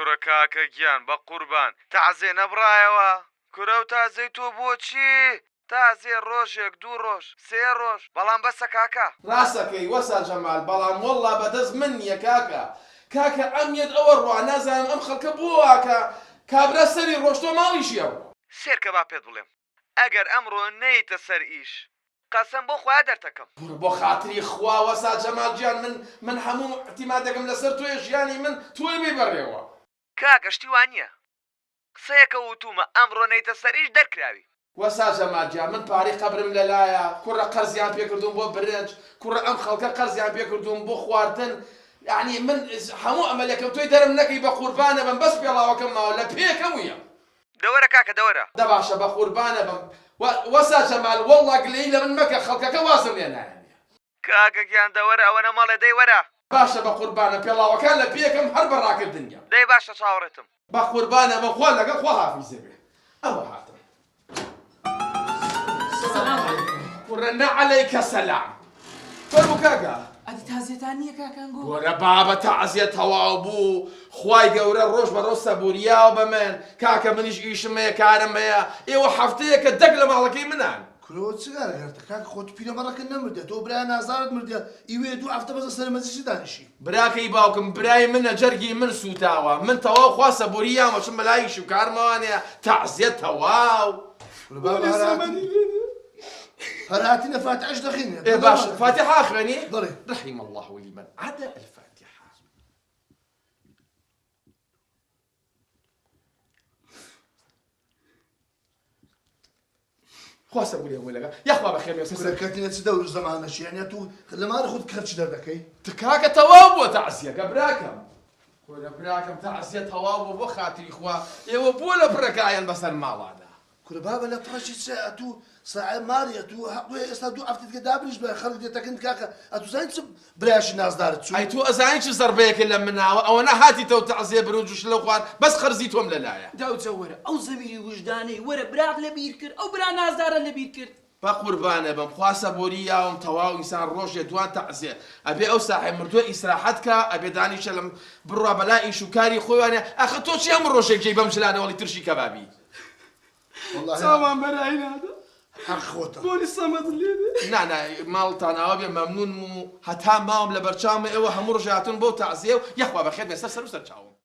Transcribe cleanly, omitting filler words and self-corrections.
کوڕە کاکە گیان بەقوربان تەعزێ نەبڕایەوە؟ کورە و تازەی تۆ بۆچی؟ تازێ ڕۆژێک دوو ڕۆژ سێ ڕۆژ بەڵام بەسە کاکە. ڕاستەکەی وەسا جەمال بەڵام وەڵا بەدەست من نیە کاکە کاکە ئەم یەت ئەوە ڕوا نازانم ئەم خەڵکە بۆ واکا کابرا سەری ڕۆشتوە ماڵیشی ئەڕوا. سێرکە با پێت بڵێم ئەگەر ئەمڕۆ نەیەیتە سەر ئیش قەسەم بۆ خوایە دەرتەکەم. کورە بۆ خاتری خوا وەسا جەمال گیان من من هەموو ئیعتیمادەکەم لەسەر تۆیە ژیانی من تۆی بەی بەڕێوە. کاکە شتی وا نیە قسەیەکە وتومە ئەمڕۆ نەیتە سەر ئیش دەرکراوی. وەسا جەمال گیان من پارەی قەبرم لەلایە کوڕە قەرزیان پێکردوم بۆ برنج کوڕە ئەم خەڵکە قەرزیان پێکردوم بۆ خواردن یەعنی من هەموو ئەمەلێکم تۆی دەرم نەکەی بەقوربانە بم بەس پێڵاوەکەم ماوە لە پێکەم و یەم. دەوەرە کاکە دەوەرە. دە باشە بەقوربانە بم وەسا جەمال وەڵڵا گلەیی لە من مەکە خەڵکەکە وازم لێ نایەنێ. کاکە گیان دەوەرە ئەوەنە مەڵێ دەی وەرە. باشە بەقوربانە پێڵاوەکان لە پێکەم هەر بە ڕاکردنیە. دەی باشە چاوەڕێتم. بەقوربانە بم خوا لەگەڵ خوا حافیزێ بێ ئەوە هاتم. سلام علیکم. کوڕە نە عەلەیکە سەلام. فەرموو کاکە. ئەدی تازیەتان نییە کاکە ئەنگۆ؟ کورە بابە تەعزیە تەواو بوو خوای گەورە ڕۆژ بە ڕۆژ سەبوریاوە بە من کاکە منیش ئیشم هەیە کارم هەیە ئێوە هەفتەیەکە دەک لە ماڵەکەی منان. کورە چ گارە گەرتە کاکە خۆ تو پیرەمەڕەکە نەمردیە تۆ برایە نازدارت مردیە ئیوەیە دوو هەفتە بەسە سەرە مەجلیسی دانیشی. براکەی باوکم برای منە جەرگی من سوتاوە من تەواو خوا سەبوری یامە چون بەلای ئیش و کارمەوانەیە تەعزیە تەواو. کورە بابە هەر هاتینە هەر هاتینە فاتحەش دەخوێنین. ئێ باشە فاتیحە ئەخوێنی؟ بەڵێ. رحم اللە لمن عدا الفاتحە. خوا سەبوری هەمووی لەگەڵ یاخوا بەخێر بێ کورە کەتینە چ دەور و زەمانەکی یانی تو لە ماڵی خۆت خەرچ دەردەکەی؟ تکاکە تەواو بووە تەعزیەکە براکەم کورە براکەم تەعزیە تەواو بووە بۆ خاتری خوا ئێوە بۆ لە پڕەکە ئەیەن بەسەر ماڵانا. کورە بابە لە پڕەکی چ ئەتوو ساعێ ماڵی ئەتوو هەق بۆیە ئێستا دوو هەفتەی دیکە دابنیش دوای خەڵک دێتەکن کاکە ئەتوو زانی چ برایەکی نازدارت چوو. ئەی تۆ ئەزانی چ زەڕبەیەکە لە مناوە ئەوەنە هاتیتەوە تەعزیە برنج و شلە خوارد بەس قەرزی تۆم لەلایە. داوجە وەرە ئەو زەمیری وژدانەی وەرە برات لە بیر کرد ئەو برا نازدارە لە بیر کرد. بەقوربانە بم خوا سەبوری یاوم تەواو ئینسان ڕۆژێ دوان تەعزێ ئەبێ ئەو ساحێب مردوە ئیسراحەت کا ئەبێ دانیشە لەم بڕوا بەلا ئیش و کاری خۆی وانە ئەخە تۆ چی هەموو ڕۆژێک جێی بەم جلانەوەڵی ترشی کەبابی. چاومان بەرای نادا. حەق خۆتە. بۆنی سەمەد لێ دێ. نا نا ماڵتان ئاوا بێ مەمنونم و هەتا ماوم لەبەرچاومە ئێوە هەموو ڕۆژێ هاتوون بۆ تەعزیە و یاخوا بەخێر بێن سەر سەر و سەر چاوم.